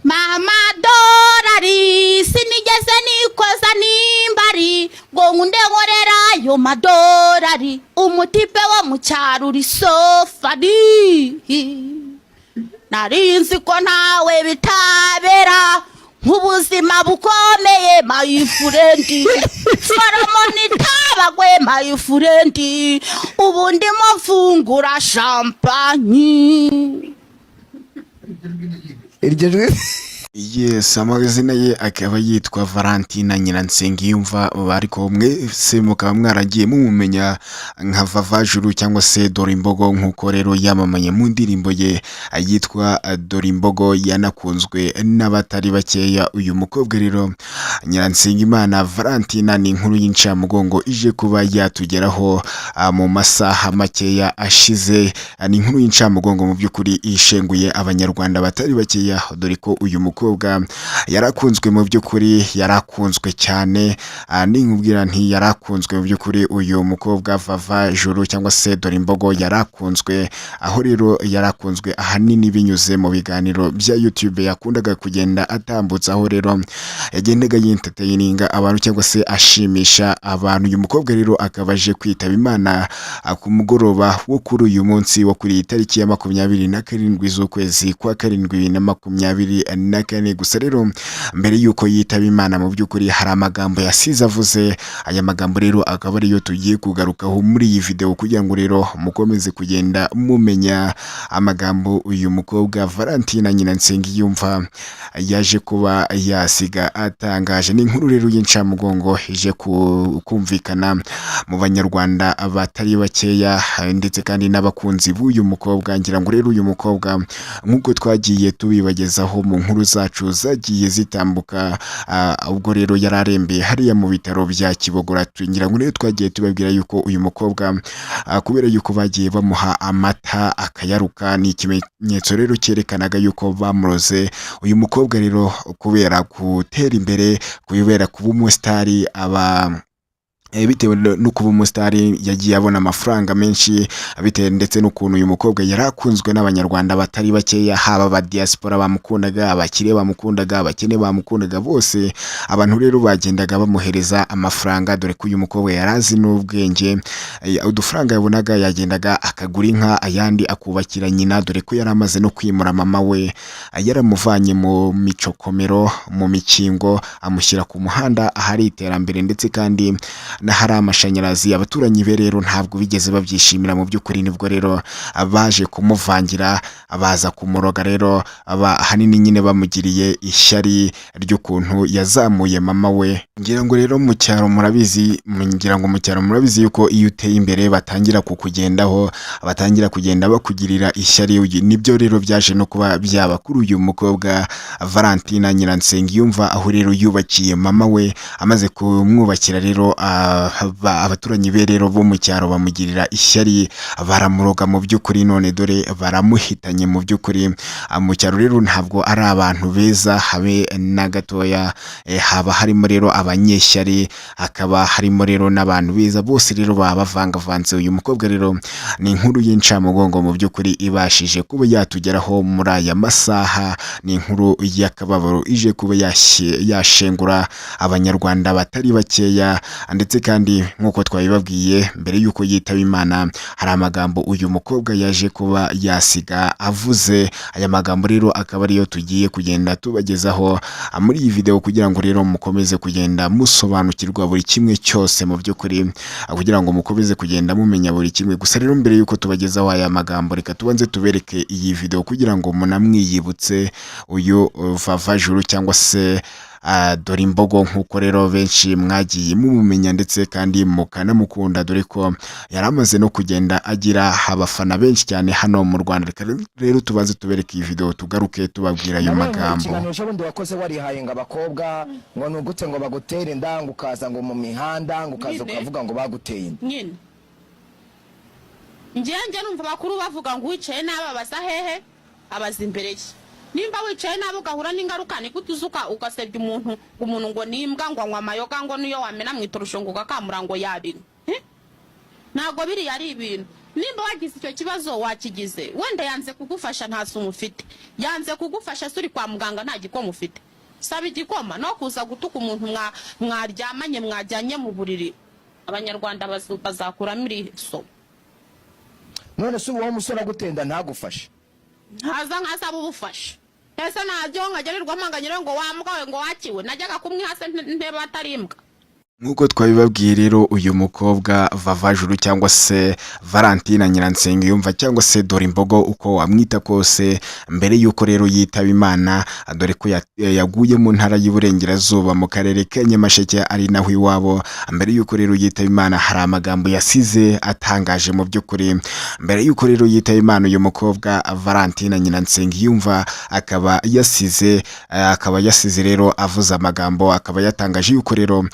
Mama dorari, sinigeze nikoza nimbari ngo nkunde nkorera ayo madorari. Umutipe wo mu cyaro uri so funny. Nari nzi ko ntawe bitabera nk'ubuzima bukomeye, my friend. Solomoni Tabagwe, my friend, ubu ndimo mfungura champagne. Iryo jwi. Yes, amazina ye akaba yitwa Valentina Nyiransengiyumva, ariko mwese mukaba mwaragiye mumumenya nka Vava Juru cyangwa se Dore Imbogo, nk'uko rero yamamaye mu ndirimbo ye yitwa Dore Imbogo, yanakunzwe n'abatari bakeya. Uyu mukobwa rero Nyiransengimana Valentina, ni inkuru y'incamugongo ije kuba yatugeraho mu masaha makeya ashize. Ni inkuru y'incamugongo mu by'ukuri ishenguye Abanyarwanda batari bakeya, dore ko uyu mukobwa yarakunzwe mu by'ukuri, yarakunzwe cyane. Ninkubwira nti yarakunzwe mu by'ukuri, uyu mukobwa Vava Juru cyangwa se Dore Imbogo yarakunzwe. Aho rero yarakunzwe ahanini binyuze mu biganiro bya YouTube yakundaga kugenda atambutsa, aho rero yagendaga yentertaininga abantu cyangwa se ashimisha abantu. Uyu mukobwa rero akaba aje kwitaba Imana ku mugoroba wo kuri uyu munsi, wo kuri iyi tariki ya 27 z'ukwezi kwa karindwi 2024. Gusa rero mbere y'uko yitaba Imana, mu by'ukuri hari amagambo yasize avuze. Aya magambo rero akaba ariyo tugiye kugarukaho muri iyi video, kugira ngo rero mukomeze kugenda mumenya amagambo uyu mukobwa Valentina Nyiransengiyumva yaje kuba yasiga atangaje. Ni inkuru rero y'incamugongo ije kumvikana mu Banyarwanda batari bakeya, ndetse kandi n'abakunzi b'uyu mukobwa. Ngira ngo rero uyu mukobwa, nk'uko twagiye tubibagezaho mu nkuru zacu zagiye zitambuka, ubwo rero yari arembeye hariya mu bitaro bya Kibogora, ngira ngo rero twagiye tubabwira yuko uyu mukobwa, kubera yuko bagiye bamuha amata akayaruka, ni ikimenyetso rero cyerekanaga yuko bamuroze. Uyu mukobwa rero, kubera gutera imbere, kubera kuba umusitari, aba bitewe no kuba umusitari yagiye abona amafaranga menshi, bitewe ndetse n'ukuntu uyu mukobwa yari akunzwe n'Abanyarwanda batari bakeya, haba aba diaspora bamukundaga, abakire bamukundaga, abakene bamukundaga, bose abantu rero bagendaga bamuhereza amafaranga, dore ko uyu mukobwa yari azi n'ubwenge. Udufaranga yabonaga yagendaga akagura inka, ayandi akubakira nyina, dore ko yari amaze no kwimura mama we, yaramuvanye mu micokomero, mu mikingo, amushyira ku muhanda ahari iterambere ndetse kandi n'ahari amashanyarazi. Abaturanyi be rero ntabwo bigeze babyishimira mu by'ukuri, nibwo rero baje kumuvangira, baza kumuroga rero, ahanini nyine bamugiriye ishyari ry'ukuntu yazamuye mama we. Ngira ngo rero mu cyaro murabizi, ngira ngo mu cyaro murabizi yuko iyo uteye imbere batangira kukugendaho, batangira kugenda bakugirira ishyari. Nibyo rero byaje no kuba byaba kuri uyu mukobwa Valentina Nyiransengiyumva, aho rero yubakiye mama we. Amaze kumwubakira rero, abaturanyi be rero bo mu cyaro bamugirira ishyari, baramuroga mu by'ukuri, none dore baramuhitanye mu by'ukuri. Mu cyaro rero ntabwo ari abantu beza habe na gatoya. Haba harimo rero abanyeshyari, hakaba harimo rero n'abantu beza, bose rero baba bavangavanze. Uyu mukobwa rero ni inkuru y'incamugongo mu by'ukuri ibashije kuba yatugeraho muri aya masaha. Ni inkuru y'akababaro ije kuba yashengura Abanyarwanda batari bakeya. Ndetse kandi nk'uko twabibabwiye, mbere y'uko yitaba Imana hari amagambo uyu mukobwa yaje kuba yasiga avuze. Aya magambo rero akaba ariyo tugiye kugenda tubagezaho muri iyi video, kugira ngo rero mukomeze kugenda musobanukirwa buri kimwe cyose mu by'ukuri, kugira ngo mukomeze kugenda mumenya buri kimwe. Gusa rero mbere y'uko tubagezaho aya magambo, reka tubanze tubereke iyi video kugira ngo munamwiyibutse, uyu Vava Juru cyangwa se Dore Imbogo, nk'uko rero benshi mwagiye mumumenya ndetse kandi mukanamukunda, dore ko yari amaze no kugenda agira abafana benshi cyane hano mu Rwanda. Reka rero tubanze tubereke iyi video, tugaruke tubabwira ayo Nabonye magambo. ikiganiro ejo bundi wakoze, warihaye ngo abakobwa ngo ni ugute ngo bagutere inda, ngo ukaza ngo mu mihanda, ngo ukaza Nyine. ukavuga ngo baguteye inda. Nyine njye numva abakuru bavuga ngo uwicaye nabi abaza hehe? Abaza imbere ye. Nimba wicaye nabi ugahura n'ingaruka, ni gute uzuka ugasebya umuntu, umuntu ngo nimbwa, ngo anywa amayoga, ngo niyo wamena mu itorosho ngo ugakamura ngo yabinywa? Eh? Ntabwo biriya ari ibintu. Nimba wagize icyo kibazo, wakigize. Wenda yanze kugufasha, nta sumu ufite, yanze kugufasha se uri kwa muganga, nta gikoma ufite, saba igikoma. No kuza gutuka umuntu mwaryamanye, mwajyanye mu buriri, Abanyarwanda bazakuramo iri somo. None se ubu uwo musore agutenda ntagufashe? Ntaza nkasaba ubufasha. Ese ntabyo nkagenerwa mpanganyire ngo wambwa we, ngo wakiwe najyaga kumwiha se nteba atari imbwa? Nk'uko twabibabwiye rero, uyu mukobwa Vavajuru cyangwa se Valentina Nyiransengiyumva cyangwa se Dore Imbogo, uko wamwita kose, mbere y'uko rero yitaba Imana, dore ko yaguye mu ntara y'Iburengerazuba mu karere ka Nyamasheke, ari naho iwabo. Mbere y'uko rero yitaba Imana, hari amagambo yasize atangaje. Mu by'ukuri, mbere y'uko rero yitaba Imana, uyu mukobwa Valentina Nyiransengiyumva akaba yasize rero avuze amagambo, akaba yatangaje yuko rero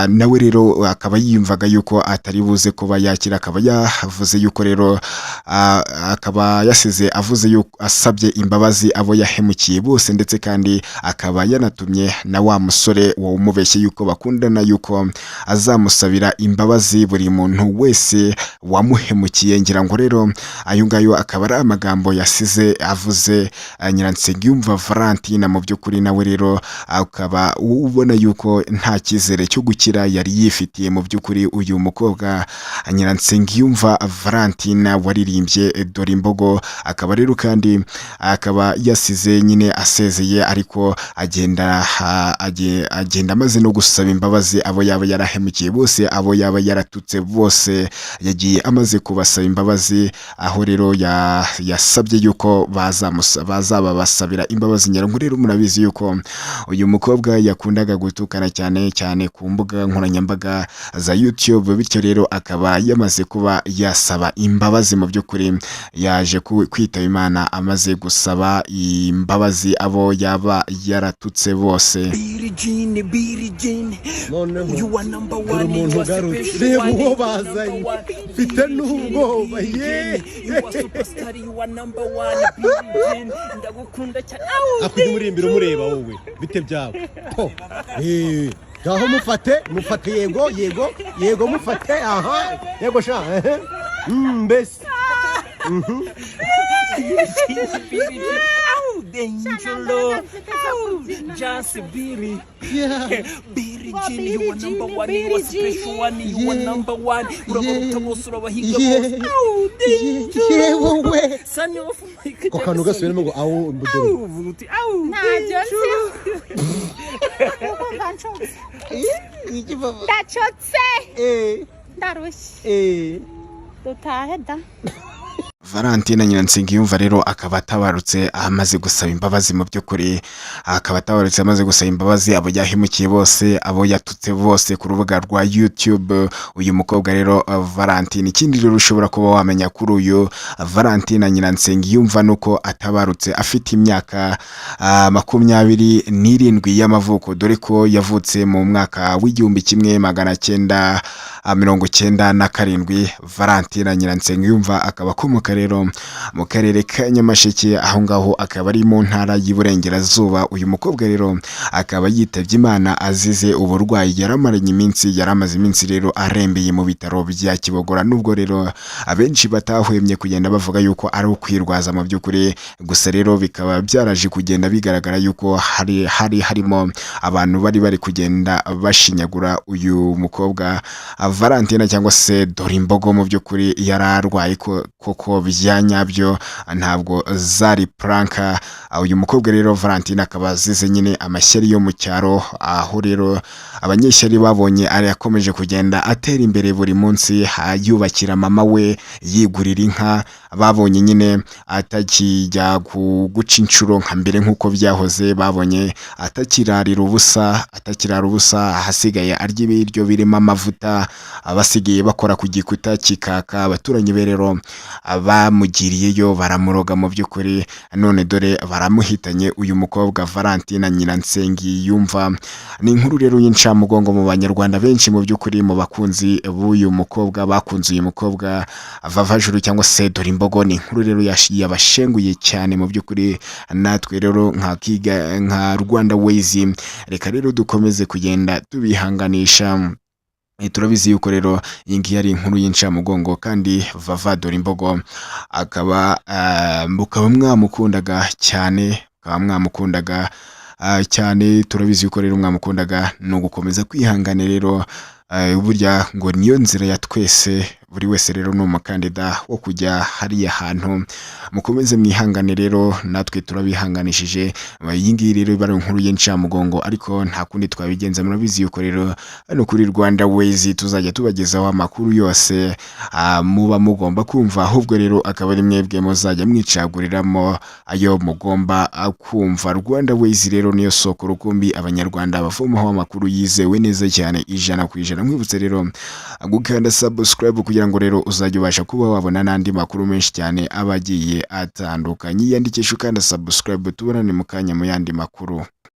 nawe rero akaba yiyumvaga yuko atari buze kuba yakira. Akaba yavuze yuko rero akaba yasize avuze yuko asabye imbabazi abo yahemukiye bose, ndetse kandi akaba yanatumye na wa musore wamubeshye yuko bakundana, yuko azamusabira imbabazi buri muntu wese wamuhemukiye. Ngira ngo rero ayo ngayo akaba ari amagambo yasize avuze Nyiransengiyumva Valentina. Mu by'ukuri nawe rero akaba ubona yuko nta cyizere cyo gukira yari yifitiye. Mu by'ukuri uyu mukobwa Nyiransengiyumva Valentina waririmbye Dore Imbogo, akaba rero kandi akaba yasize nyine asezeye, ariko agenda amaze no gusaba imbabazi abo yaba yarahemukiye bose, abo yaba yaratutse bose, yagiye amaze kubasaba imbabazi, aho rero yasabye yuko bazababasabira imbabazi. Ngira ngo rero murabizi yuko uyu mukobwa yakundaga gutukana cyane cyane ku mbuga nkoranyambaga za YouTube, bityo rero akaba yamaze kuba yasaba imbabazi. Mu by'ukuri yaje kwitaba Imana amaze gusaba imbabazi abo yaba yaratutse bose. Billie Jean, Billie Jean. Noneho You are number dore one. umuntu You are ugarutse. special Reba one. uwo You are bazanye. number one. Mfite Billie n'ubwoba Jean, ye. You are superstar, you are number one. Billie Jean, ndagukunda cyane. Au, Akujya umurimbira umureba wowe, bite byawe po? Ngaho mufate, mufate, yego yego yego, mufate, aha, yego sha, ehe. Mbese Billie Jean, Billie Jean. Au, D'Angelo. Au, Just Billie. Billie Jean, you are number one. You are special one. You are number one. Urabaruta bose, urabahiga bose. Au, D'Angelo. Yewe we. Son of Michael Ako kantu Jackson. gasubiremo ngo awu mbuduru. Au, uvuga uti, au, Ntabyo nzi. D'Angelo. Kumva nshotse, ndacotse, ndarushye, dutahe da. Valentina Nyiransengiyumva rero akaba atabarutse amaze gusaba imbabazi. Mu by'ukuri akaba atabarutse amaze gusaba imbabazi abo yahemukiye bose, abo yatutse bose ku rubuga rwa YouTube. Uyu mukobwa rero Valentine, ikindi rero ushobora kuba wamenya kuri uyu Valentina Nyiransengiyumva nuko atabarutse afite imyaka 27 y'amavuko, dore ko yavutse mu mwaka w'1997. Valentina Nyiransengiyumva akaba akomoka rero mu karere ka Nyamasheke, aho ngaho akaba ari mu ntara y'Iburengerazuba. Uyu mukobwa rero akaba yitabye Imana azize uburwayi yaramaranye iminsi, yaramaze iminsi rero arembeye mu bitaro bya Kibogora, nubwo rero abenshi batahwemye kugenda bavuga yuko ari ukwirwaza mu by'ukuri. Gusa rero bikaba byaraje kugenda bigaragara yuko hari harimo abantu bari kugenda bashinyagura uyu mukobwa Valentina cyangwa se Dore Imbogo. Mu by'ukuri yari arwaye koko bya nyabyo, ntabwo zari prank. Uyu mukobwa rero Valentina akaba azize nyine amashyari yo mu cyaro, aho rero abanyeshyari babonye ari akomeje kugenda atera imbere buri munsi, yubakira mama we, yigurira inka, babonye nyine atakijya guca inshuro nka mbere nk'uko byahoze, babonye atakirarira ubusa, atakirara ubusa, ahasigaye arya ibiryo birimo amavuta, abasigaye bakora ku gikuta kikaka. Abaturanyi be rero bamugiriyeyo baramuroga mu by'ukuri, none dore baramuhitanye. Uyu mukobwa Valentina Nyiransengiyumva, ni inkuru rero y'incamugongo mu Banyarwanda benshi, mu by'ukuri mu bakunzi b'uyu mukobwa, bakunze uyu mukobwa Vavajuru cyangwa se Dore Imbogo. Ni inkuru rero yabashenguye cyane mu by'ukuri. Natwe rero nka Kiga, nka Rwanda Ways, reka rero dukomeze kugenda tubihanganisha. Turabizi yuko rero iyi ngiyi ari inkuru y'incamugongo, kandi Vava Dorimbogo akaba mukaba mwamukundaga cyane, mukaba mwamukundaga cyane. Turabizi yuko rero mwamukundaga, ni ugukomeza kwihangana rero. Burya ngo niyo nzira ya twese, buri wese rero ni umukandida wo kujya hariya hantu. Mukomeze mwihangane rero, natwe turabihanganishije. Iyi ngiyi rero iba ari inkuru y'incamugongo, ariko nta kundi twabigenza. Murabizi yuko rero hano kuri Rwanda Ways tuzajya tubagezaho amakuru yose muba mugomba kumva, ahubwo rero akaba ari mwebwe muzajya mwicaguriramo ayo mugomba kumva. Rwanda Ways rero niyo soko rukumbi Abanyarwanda bavomaho amakuru yizewe neza cyane 100%. Nkwibutse rero gukanda subscribe kugira ngo rero uzajye ubasha kuba wabona n'andi makuru menshi cyane aba agiye atandukanye. Yiyandikisha ukanda subscribe, tubonane mu kanya mu yandi makuru.